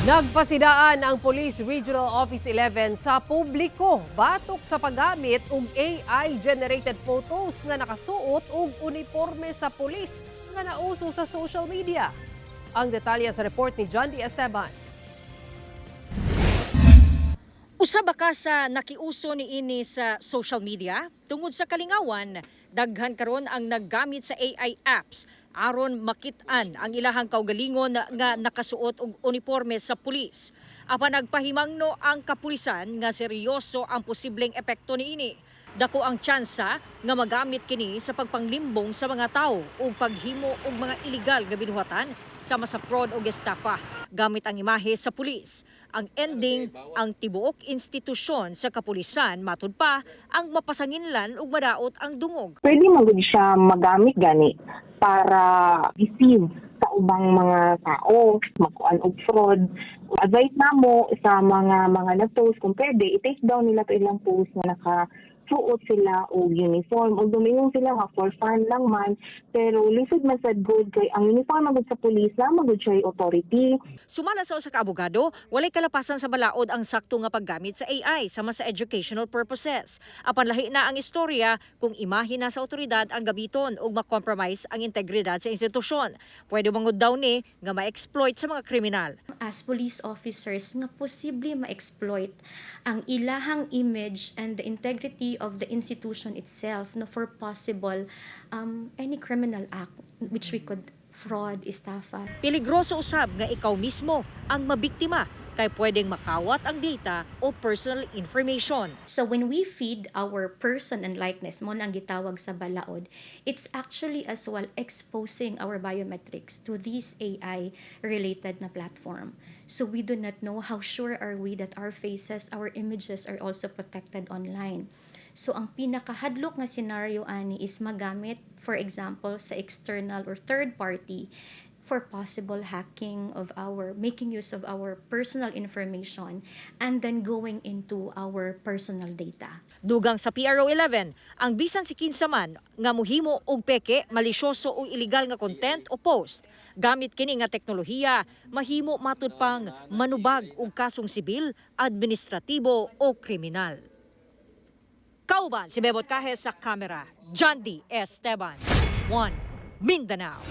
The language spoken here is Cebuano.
Nagpasidaan ang Police Regional Office 11 sa publiko batok sa paggamit og AI-generated photos nga nakasuot og uniforme sa pulis nga nauso sa social media. Ang detalye sa report ni John D. Esteban. Usa ba ka sa nakiuso ni ini sa social media? Tungod sa kalingawan, daghan karon ang naggamit sa AI apps aron makit-an ang ilahang kaugalingon nga nakasuot og uniforme sa pulis. Apan nagpahimangno ang kapulisan nga seryoso ang posibleng epekto niini. Dako ang tsansa nga magamit kini sa pagpanglimbong sa mga tawo ug paghimo og mga iligal nga binuhatan sama sa fraud o estafa gamit ang imahe sa pulis. Ang ending, ang tibuok institusyon sa kapulisan, matud pa, ang mapasanginlan ug madaot ang dungog. Pwede man gud siya magamit gani para deceive sa ubang mga tao, makuan og fraud. Advice namo sa mga nag-post, kung pwede, i-take down nila to ilang post nga naka suot sila og uniform. Although mingon sila nga for fun lang man, pero lisod man sad gud kay ang uniform man gud sa police na man gud siya authority. Sumala sa usa ka abogado, walay kalapasan sa balaod ang sakto nga paggamit sa AI sama sa educational purposes. Apan lahi na ang istorya kung imahe na sa otoridad ang gamiton ug ma-compromise ang integridad sa institusyon. Pwede mangud daw ni nga ma-exploit sa mga kriminal. As police officers nga posible ma-exploit ang ilahang image and the integrity of the institution itself, no, for possible any criminal act which we could fraud, estafa. Peligroso usab nga ikaw mismo ang mabiktima kay pwedeng makawat ang data o personal information. So when we feed our person and likeness, mo na ang gitawag sa balaod, it's actually as well exposing our biometrics to this AI related na platform. So we do not know how sure are we that our faces, our images are also protected online. So ang pinakahadlok nga scenario ani is magamit, for example, sa external or third party for possible hacking of our, making use of our personal information and then going into our personal data. Dugang sa PRO 11, ang bisan si kinsa man nga muhimo og peke, malisyoso o illegal nga content o post gamit kini nga teknolohiya, mahimo matud pang manubag og kasong sibil, administratibo o kriminal. Kauban si Bebot Cajes sa kamera, John D. Esteban, 1 Mindanao.